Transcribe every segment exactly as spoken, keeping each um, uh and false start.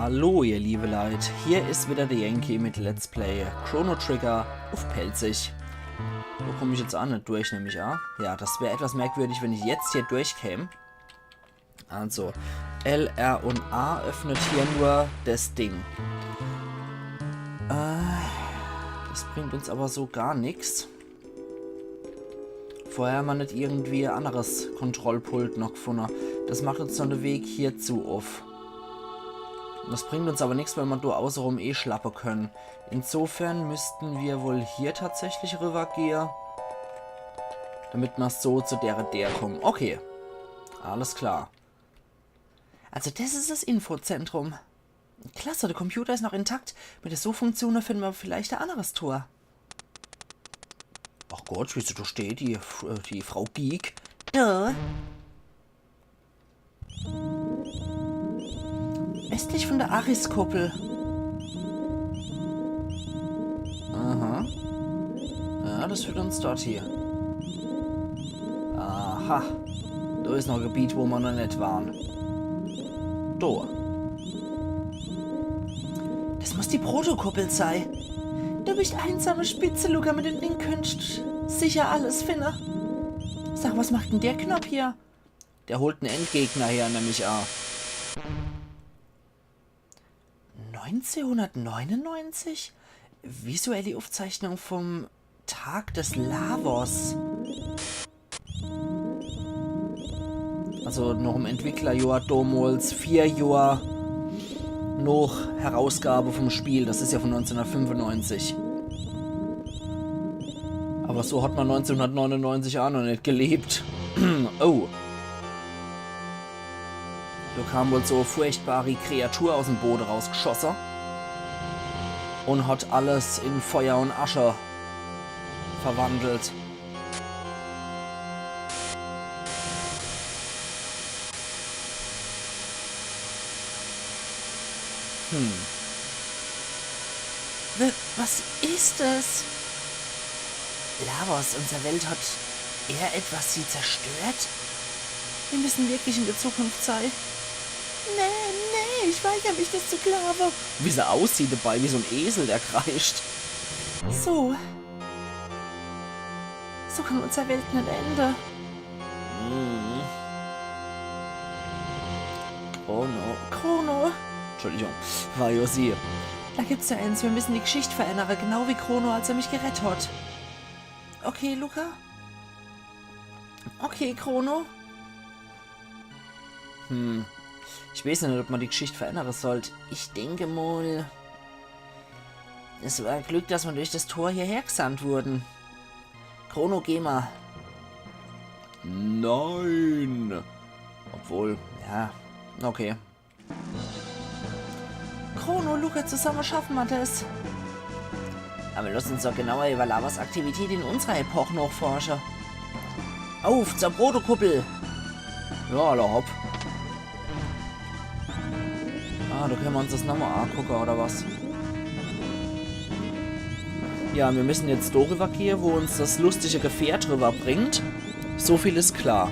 Hallo, ihr liebe Leit, hier is wieder de Yankee mit Let's Play Chrono Trigger uff Pälzisch. Do komm ich jetzt aa net durch, nemm ich aa. Ja, das wär etwas merkwürdig, wenn ich jetzt hier durchkäm. Also, L, R und A öffnet hier nur das Ding. Äh, das bringt uns aber so gar nix. Vorher hämmer net irgendwie e anneres Kontrollpult noch gfunne. Das macht uns dann de Weg hierzu uff. Das bringt uns aber nix, weil mer do außerum eh schlappe können. Insofern müssten wir wohl hier tatsächlich rübergehe, damit mer so zu dere Deer kommen. Okay, alles klar. Also das is das Infozentrum. Klasse, de Computer is noch intakt. Mit de Suchfunktion finne mer vielleicht e anneres Tor. Ach Gott, wie se do steht, die, F- äh, die Frau Geek. Ja. Westlich von der Aris-Kuppel. Aha. Ja, das führt uns dort hier. Aha. Do is noch e Gebiet, wo mer noch net waren. Do. Das muss die Protokuppel sei. Du bist einsame Spitze, Luca, mit dem Ding könntst sicher alles finne. Sag, was macht denn der Knopp hier? Der holt en Endgegner her, nemm ich aa. Neunzehnhundertneunundneunzig? Visuelle Aufzeichnung vom Tag des Lavos. Also noch em Entwicklerjohr domols, vier Johr noch Herausgabe vom Spiel. Das is ja von neunzehnhundertfünfundneunzig. Aber so hat man neunzehnhundertneunundneunzig aa noch net gelebt. Oh. Do kam wohl so e furchtbari Kreatur aus em Bode rausgeschosse und hat alles in Feuer und Asche verwandelt. Hm. W- was is das? Lavos, unsere Welt, hat er etwas sie zerstört? Wir müssen wirklich in der Zukunft sein. Nee, nee, ich weigere mich, das zu glauben. Wie se aussieht dabei, wie so en Esel, der kreischt. So. So kann unsere Welt net ende. Mhm. Chrono. Chrono. Entschuldigung. War jo sie. Da gibt's ja eins. Wir müssen die Geschichte verändern, genau wie Chrono, als er mich gerettet hat. Okay, Luca? Okay, Chrono? Hm. Ich weiß noch net, ob man die Geschichte verändern sollt. Ich denke mal, es war Glück, dass wir durch das Tor hierher gesandt wurden. Chrono, geh mal. Nein. Obwohl, ja, okay. Chrono, Luca, zusammen schaffen wir das. Aber lass uns doch genauer über Lavos Aktivität in unserer Epoche nachforschen. Auf zur Protokuppel! Ja, alla hopp. Ah, da können wir uns das nochmal angucken, oder was? Ja, wir müssen jetzt darüber gehen, wo uns das lustige Gefährt rüberbringt. So viel ist klar.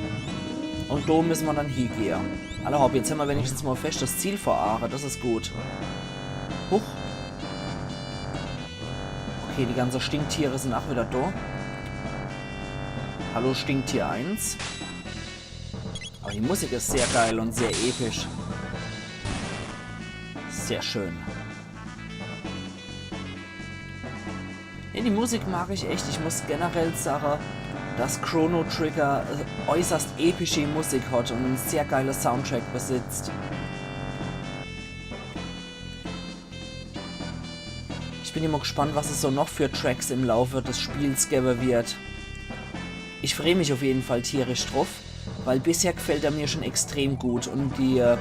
Und da müssen wir dann hingehen. Alla hopp, jetzt haben wir wenigstens mal festes Ziel vor Augen. Das ist gut. Huch. Okay, die ganzen Stinktiere sind auch wieder da. Hallo, Stinktier eins. Aber die Musik ist sehr geil und sehr episch. Sehr schön. Ja, die Musik mag ich echt. Ich muss generell sagen, dass Chrono Trigger äh, äußerst epische Musik hat und einen sehr geilen Soundtrack besitzt. Ich bin immer gespannt, was es so noch für Tracks im Laufe des Spiels geben wird. Ich freue mich auf jeden Fall tierisch drauf, weil bisher gefällt er mir schon extrem gut und die äh,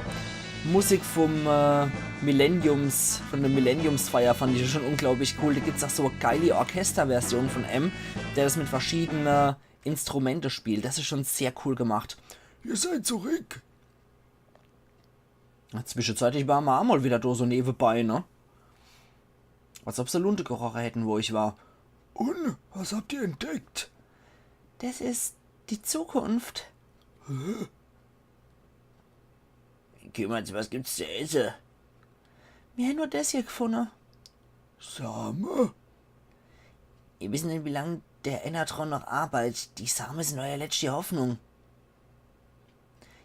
Musik vom äh, Millenniums, von der Millenniumsfeier fand ich schon unglaublich cool. Da gibt's auch so eine geile Orchesterversion von M, der das mit verschiedenen Instrumente spielt. Das ist schon sehr cool gemacht. Ihr seid zurück. Zwischenzeitlich war ma mal wieder da so nebenbei, ne? Als ob se Lunte geroche hätten, wo ich war. Und, was habt ihr entdeckt? Das ist die Zukunft. Hä? Kümmert, was gibt's zu esse? Mir hän nur des hier gfunne. Same? Ihr wissen net, wie lang der Enertron noch arbeit. Die Same sin eier letschti Hoffnung.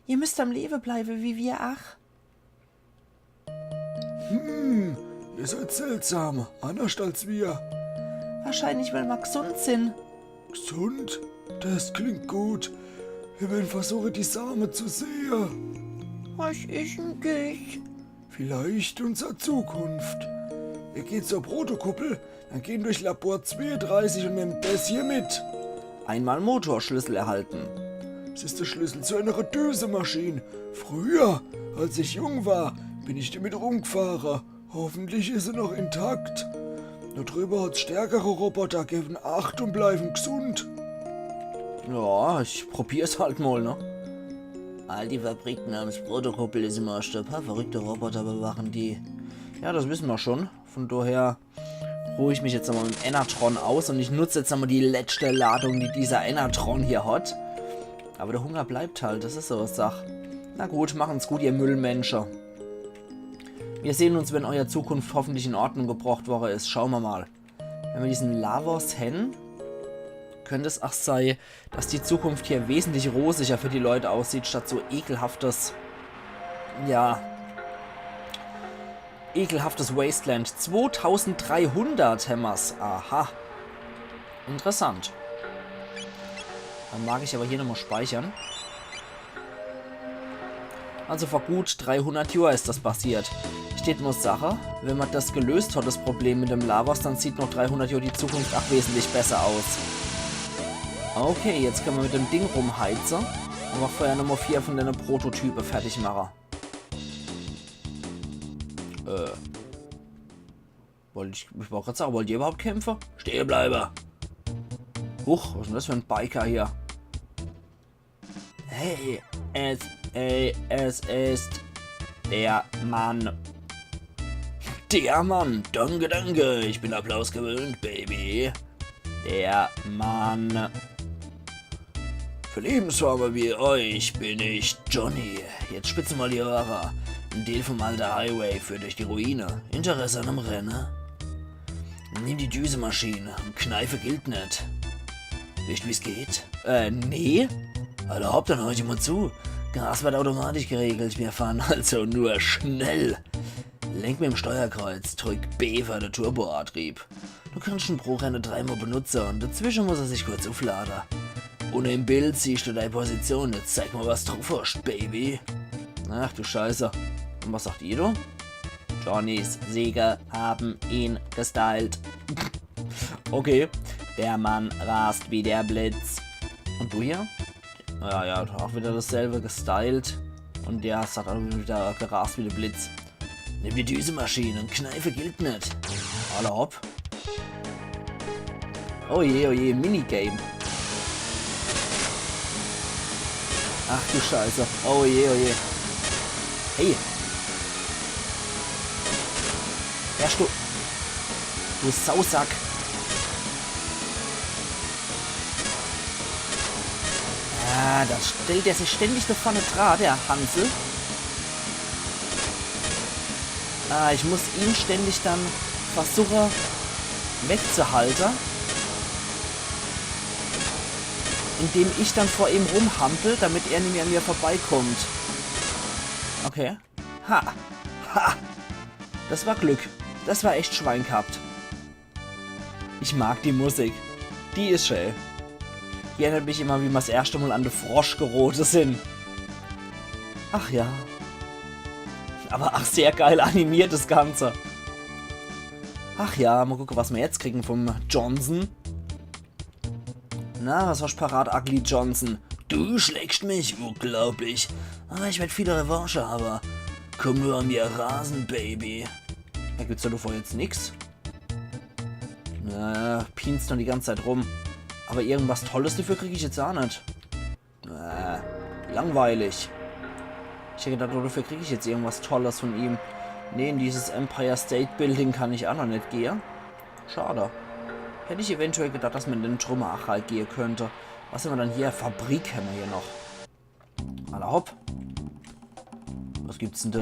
Ihr müsst am Lewe bleiwe, wie wir ach. Hm, ihr seid seltsam, annerscht als wir. Wahrscheinlich, weil ma gsund sin. Gsund? Des klingt gut. Wir wern versuche, die Same zu sehe. Was is denn des? Vielleicht unser Zukunft. Ihr geht zur Protokuppel, dann gehn durch Labor zweeunddreißig und nehmt des hier mit. Einmal Motorschlüssel erhalten. Es is der Schlüssel zu einer Düsemaschine. Früher, als ich jung war, bin ich damit rumgfahre. Hoffentlich is se noch intakt. Do drübe hat's stärkere Roboter gewwe. Acht und bleiwen gsund. Ja, ich probier's halt mal, ne? All die Fabriken namens Protokuppel is im Arsch. E paar verrückte Roboter bewachen die. Ja, des wissen ma schon. Von daher ruh ich mich jetzt nochmal mit dem Enertron aus und ich nutz jetzt nochmal die letschte Ladung, die dieser Enertron hier hat. Aber der Hunger bleibt halt, des is so e Sach. Na gut, machen's gut, ihr Müllmensche. Wir sehen uns, wenn eier Zukunft hoffentlich in Ordnung gebracht worre is. Schaue ma mal. Wenn ma diesen Lavos hän, könnt es ach sei, dass die Zukunft hier wesentlich rosiger für die Leute aussieht, statt so ekelhaftes, ja, ekelhaftes Wasteland. Zweitausenddreihundert hämmer's. Aha. Interessant. Dann mag ich aber hier nochmal speichern. Also vor gut dreihundert Johr is des passiert. Ich tät mol sache, wenn ma des gelöst hat, des Problem mit dem Lavos, dann sieht noch dreihundert Johr die Zukunft ach wesentlich besser aus. Okay, jetzt könne ma mit dem Ding rumheize. Aber vorher nochmal vier von dene Prototype fertig mache. Äh. Wollt ich, ich wollt grad sage, wollt ihr überhaupt kämpfe? Stehe bleibe! Huch, was is denn des für e Biker hier? Hey, es, ey, es ist der Mann. Der Mann, danke, danke, ich bin Applaus gewöhnt, Baby. Der Mann. Für Lebensfarmer wie euch bin ich Johnny. Jetzt spitze mal die Ohre. En Deel vom alte Highway führt durch die Ruine. Interesse an em Renne? Nimm die Düsemaschine. Kneife gilt net. Wisst, wie's geht? Äh, nee. Alla hopp, dann horch mal zu. Gas wird automatisch geregelt. Wir fahren also nur schnell. Lenk mit dem Steuerkreuz, drück B für de Turboantrieb. Du kannst en pro Renne dreimol benutze und dazwische muss er sich kurz uflade. Unne im Bild siehst du dei Position. Jetzt zeig mal, was druff hast, Baby. Ach du Scheiße. Und was sagt ihr do? Johnnys Sieger haben ihn gestylt. Okay. Der Mann rast wie der Blitz. Und du hier? Ja, ja, auch wieder dasselbe gestylt. Und der hat auch wieder gerast wie der Blitz. Nimm die Düsemaschine und Kneife gilt net. Alla hopp. Oh je, oh je, Minigame. Ach du Scheiße. Oh je, oh je. Hey. Herrsch du. Du Sausack. Ah, da stellt er sich ständig do vorne dra, der Hansel. Ah, ich muss ihn ständig dann versuche wegzuhalte, indem ich dann vor ihm rumhampel, damit er nimmi an mir vorbeikommt. Okay. Ha! Ha! Das war Glück. Das war echt Schwein gehabt. Ich mag die Musik. Die is schää. Die erinnert mich immer, wie ma s erschte Mal an de Frosch gerote sin. Ach ja. Aber ach, sehr geil animiert das Ganze. Ach ja, mal gucke, was ma jetzt kriegen vom Johnson. Na, was hast parat, Ugly Johnson? Du schlägst mich, unglaublich. Aber ich werd viele Revanche habe. Komm nur an mir ran, Baby. Da gibt's ja dafür jetzt nix. Na, pienst noch die ganze Zeit rum. Aber irgendwas Tolles dafür krieg ich jetzt auch net. Äh, langweilig. Ich hätt gedacht, dafür krieg ich jetzt irgendwas Tolles von ihm. Nee, in dieses Empire State Building kann ich auch noch net gehe. Schade. Hätt ich eventuell gedacht, dass ma in den Trümmerachal gehe könnt. Was hämmer dann hier? Fabrik hämmer hier noch. Alla hopp. Was gibt's denn da?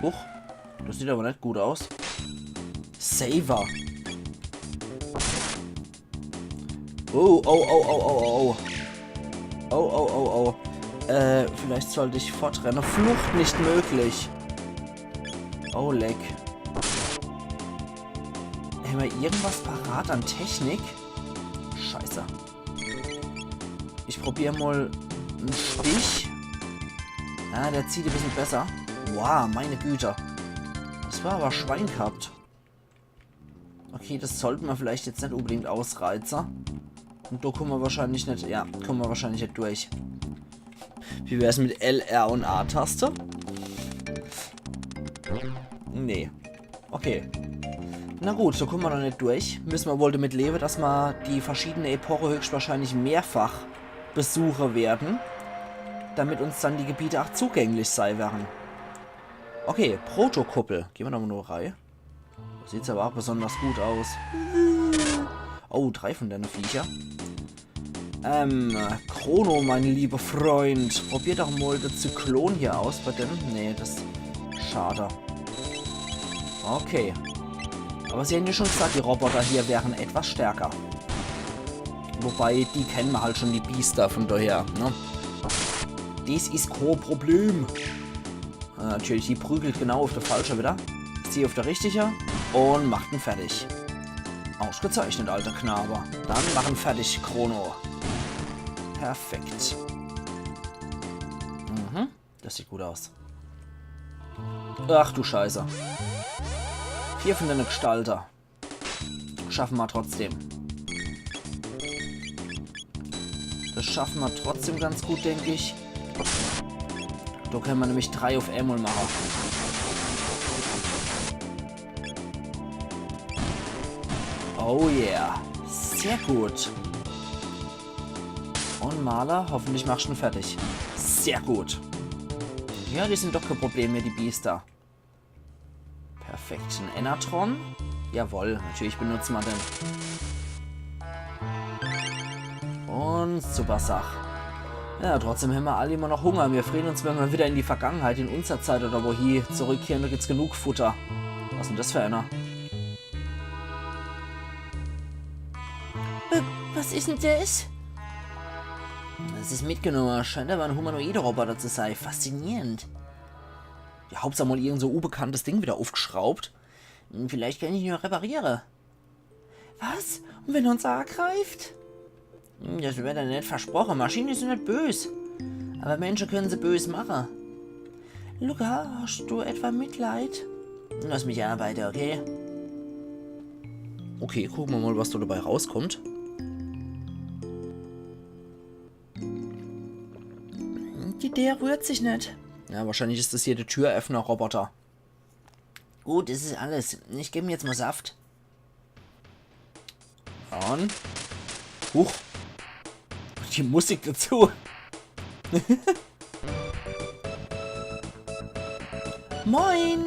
Huch, das sieht aber net gut aus. Saver. Oh, oh, oh, oh, oh, oh. Oh, oh, oh, oh. Äh, vielleicht sollte ich fortrenne. Flucht nicht möglich. Oh, leck. Hämmer irgendwas parat an Technik? Scheiße. Ich probier mal en Stich. Ja, der zieht e bissel besser. Wow, meine Güte. Das war aber Schwein gehabt. Okay, das sollte mer vielleicht jetzt net unbedingt ausreize. Und do kumme mer wahrscheinlich net, ja, kumme mer wahrscheinlich net durch. Wie wär's mit L, R und A-Taste? Nee. Okay. Na gut, so kumme mer noch net durch. Müsse mer wohl damit lewe, dass mer die verschiedene Epoche höchstwahrscheinlich mehrfach besuche werden, damit uns dann die Gebiete auch zugänglich sei werden. Okay, Protokuppel. Geh mer do mal nur rei. Sieht's aber auch besonders gut aus. Oh, drei von denne Viecher. Ähm, Chrono, mein lieber Freund. Probier doch mal de Zyklon hier aus bei dem. Nee, das... Schade. Okay. Aber sie haben ja schon gesagt, die Roboter hier wären etwas stärker. Wobei, die kennen mer halt schon, die Biester, von daher, ne? Das is kein Problem. Äh, natürlich, die prügelt genau auf de Falsche wieder. Sie auf de Richtige und macht en fertig. Ausgezeichnet, alter Knabe. Dann mach en fertig, Chrono. Perfekt. Mhm, das sieht gut aus. Ach du Scheiße. Vier von denne Gestalter. Schaffe mer trotzdem. Das schaffe mer trotzdem ganz gut, denk ich. Do könne mer nämlich drei auf emol mache. Oh yeah. Sehr gut. Und Marle, hoffentlich machst du en fertig. Sehr gut. Ja, die sind doch kein Problem mehr, die Biester. Perfekt, en Enertron. Jawohl, natürlich benutze mer den. Und super Sach. Ja, trotzdem hämmer alle immer noch Hunger. Mir freuen uns, wenn mer wieder in die Vergangenheit, in unser Zeit oder wohin zurückkehren. Do gibt's genug Futter. Was is'n das für einer? Äh, was is'n das? Das is mitgenomme. Scheint aber en humanoide Roboter zu sei. Faszinierend. Ja, Hauptsach mal irgend so unbekanntes Ding wieder aufgeschraubt. Hm, vielleicht kann ich ihn ja repariere. Was? Und wenn er uns angreift? Hm, das wird er net versproche. Maschine sin net bös. Aber Mensche können se bös mache. Luca, hast du etwa Mitleid? Lass mich arbeite, okay? Okay, gucke mer mal, was da dabei rauskommt. Die, der rührt sich net. Ja, wahrscheinlich is das hier der Türöffner-Roboter. Gut, das is alles. Ich geb ihm jetzt mal Saft. Und... Huch. Die Musik dazu. Moin.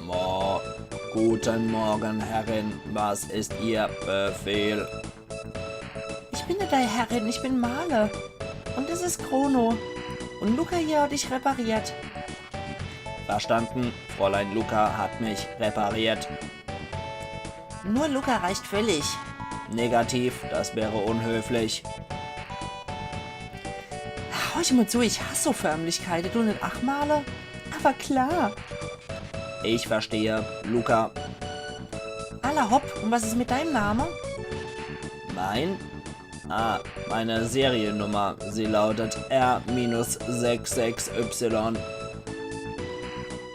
Mo... Guten Morgen, Herrin. Was ist Ihr Befehl? Ich bin net dei Herrin, ich bin Marle. Und das is Chrono. Und Luca hier hat dich repariert. Verstanden. Fräulein Luca hat mich repariert. Nur Luca reicht völlig. Negativ, das wäre unhöflich. Horch mal zu, ich hass so Förmlichkeite. Du net ach, Marle? Aber klar. Ich verstehe, Luca. Alla hopp, und was is mit deinem Name? Mein? Ah, meine Seriennummer. Sie lautet R minus sechs sechs Y.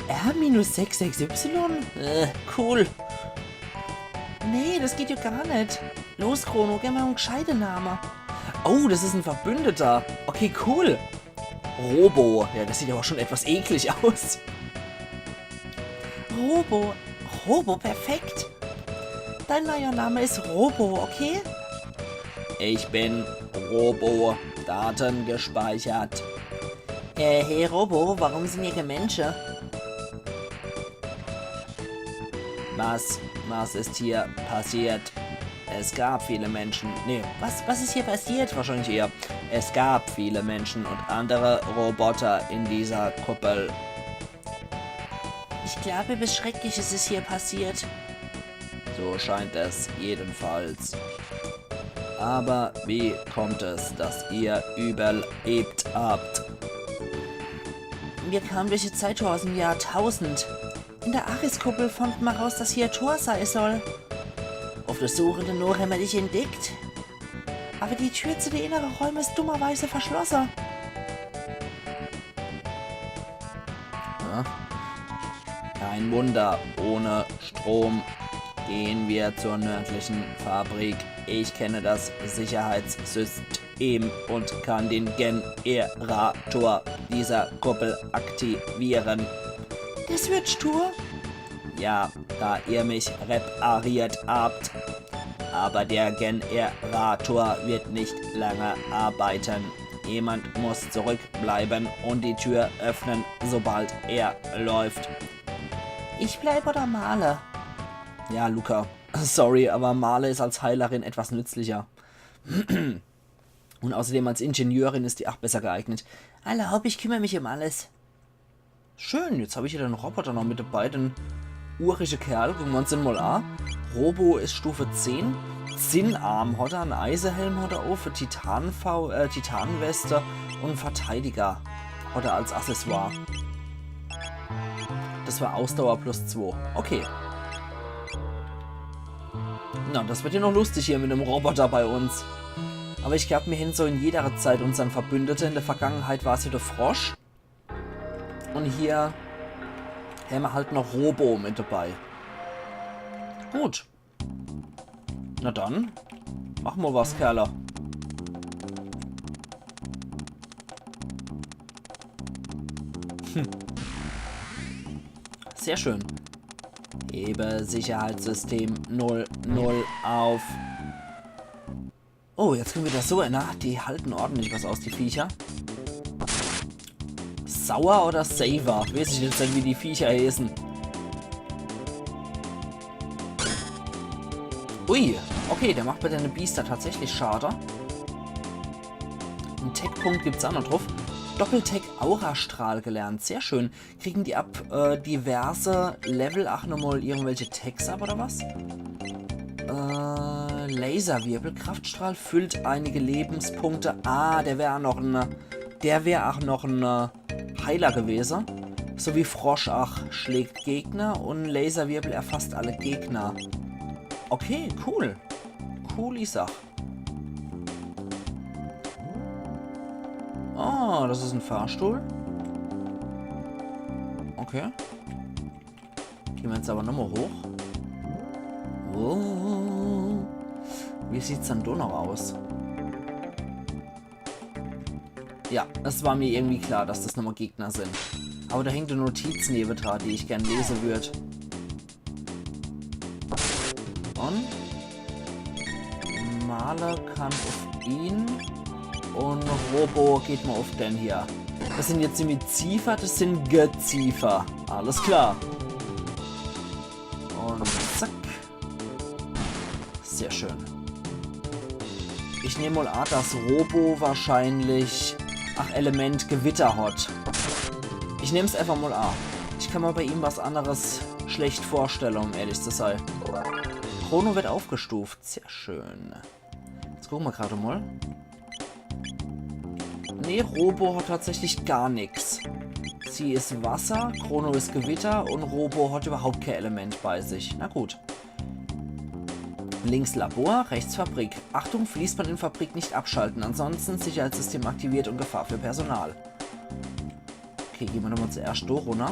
R minus sechs sechs Y? Äh, cool. Nee, das geht ja gar net. Los, Chrono, geb mal en gescheite Name. Oh, das is en Verbündeter. Okay, cool. Robo. Ja, das sieht aber schon etwas eklig aus. Robo. Robo, perfekt. Dein neuer Name is Robo, okay? Ich bin Robo. Daten gespeichert. Äh, hey Robo, warum sin hier kee Mensche? Was? Was ist hier passiert? Es gab viele Menschen. Nee, was, was ist hier passiert? Wahrscheinlich eher. Es gab viele Menschen und andere Roboter in dieser Kuppel. Ich glaube, was Schreckliches ist hier passiert. So scheint es jedenfalls. Aber wie kommt es, dass ihr überlebt habt? Wir kamen durch die Zeittore aus dem Jahr tausend. In der Aris-Kuppel fand man raus, dass hier ein Tor sein soll. Auf der Suche danach haben wir dich entdeckt. Aber die Tür zu den inneren Räumen ist dummerweise verschlossen. Ja. Kein Wunder, ohne Strom. Gehen wir zur nördlichen Fabrik. Ich kenne das Sicherheitssystem und kann den Generator dieser Kuppel aktivieren. Das wird stur. Ja, da ihr mich repariert habt. Aber der Generator wird nicht lange arbeiten. Jemand muss zurückbleiben und die Tür öffnen, sobald er läuft. Ich bleib oder Marle? Ja, Luca. Sorry, aber Marle ist als Heilerin etwas nützlicher. Und außerdem als Ingenieurin ist die ach besser geeignet. Alla hopp, ich kümmere mich um alles. Schön, jetzt hab ich hier den Roboter noch mit dabei, den urische Kerl. Gucken wir uns den mal an. Robo ist Stufe zehn. Zinnarm hat er, einen Eisehelm hat er auf, Titanfau-, äh, Titanweste und Verteidiger hat er als Accessoire. Das war Ausdauer plus zwei. Okay. Na, das wird ja noch lustig hier mit dem Roboter bei uns. Aber ich glaub, mir hin so in jeder Zeit unseren Verbündeten. In der Vergangenheit war es ja der Frosch. Und hier haben wir halt noch Robo mit dabei. Gut. Na dann, mach mal was, Kerle. Hm. Sehr schön. Hebe Sicherheitssystem null null auf. Oh, jetzt kommen wieder so einer. Die halten ordentlich was aus, die Viecher. Sauer oder Saver? Weiß ich jetzt nicht, wie die Viecher heißen. Ui, okay, der macht bei den Biester tatsächlich Schade. Einen Tech-Punkt gibt's auch noch drauf. Doppeltech Aurastrahl gelernt, sehr schön. Kriegen die ab äh, diverse Level ach nochmal irgendwelche Techs ab, oder was? Äh, Laserwirbel, Kraftstrahl füllt einige Lebenspunkte. Ah, der wär ach noch ein, der wär ach noch ein äh, Heiler gewesen. So wie Frosch ach schlägt Gegner und Laserwirbel erfasst alle Gegner. Okay, cool. Coole Sach. Ah, das ist ein Fahrstuhl. Okay. Gehen wir jetzt aber nochmal hoch. Oh. Wie sieht's dann da noch aus? Ja, es war mir irgendwie klar, dass das nochmal Gegner sind. Aber da hängt eine Notiz neben dran, die ich gern lesen würde. Und Marle kann auf ihn. Und Robo geht mal auf den hier. Das sind jetzt die Miziefer, das sind Geziefer. Alles klar. Und zack. Sehr schön. Ich nehme mal an, dass Robo wahrscheinlich, ach, Element Gewitter hat. Ich nehm's einfach mal an. Ich kann mir bei ihm was anderes schlecht vorstellen, um ehrlich zu sein. Chrono wird aufgestuft. Sehr schön. Jetzt gucken wir gerade mal. Nee, Robo hat tatsächlich gar nichts. Sie ist Wasser, Chrono ist Gewitter und Robo hat überhaupt kein Element bei sich. Na gut. Links Labor, rechts Fabrik. Achtung, Fließband in Fabrik nicht abschalten, ansonsten Sicherheitssystem aktiviert und Gefahr für Personal. Okay, gehen wir nochmal zuerst da runter.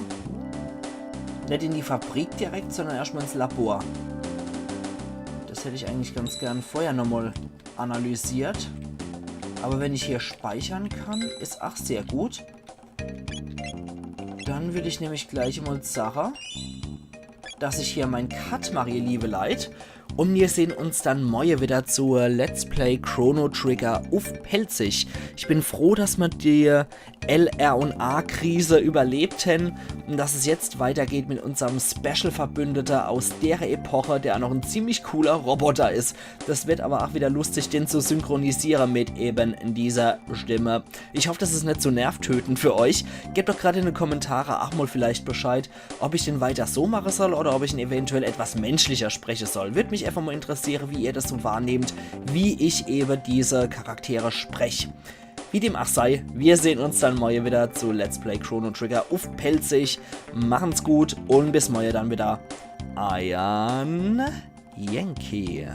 Nicht in die Fabrik direkt, sondern erstmal ins Labor. Das hätte ich eigentlich ganz gern vorher nochmal analysiert. Aber wenn ich hier speichern kann, ist auch sehr gut. Dann würde ich nämlich gleich mal sagen, dass ich hier mein Cut mache, ihr liebe Leit. Und wir sehen uns dann morje wieder zu Let's Play Chrono Trigger uff Pälzisch. Ich bin froh, dass wir die L R und A Krise überlebt haben und dass es jetzt weitergeht mit unserem Special-Verbündeter aus der Epoche, der auch noch ein ziemlich cooler Roboter ist. Das wird aber auch wieder lustig, den zu synchronisieren mit eben dieser Stimme. Ich hoffe, das ist nicht so nervtötend für euch. Gebt doch gerade in die Kommentare auch mal vielleicht Bescheid, ob ich den weiter so machen soll oder ob ich ihn eventuell etwas menschlicher sprechen soll. Würde mich einfach mal interessieren, wie ihr das so wahrnehmt, wie ich eben diese Charaktere spreche. Wie dem auch sei, wir sehen uns dann morje wieder zu Let's Play Chrono Trigger uff Pälzisch. Machen's gut und bis morje dann wieder. Eiern Yankee.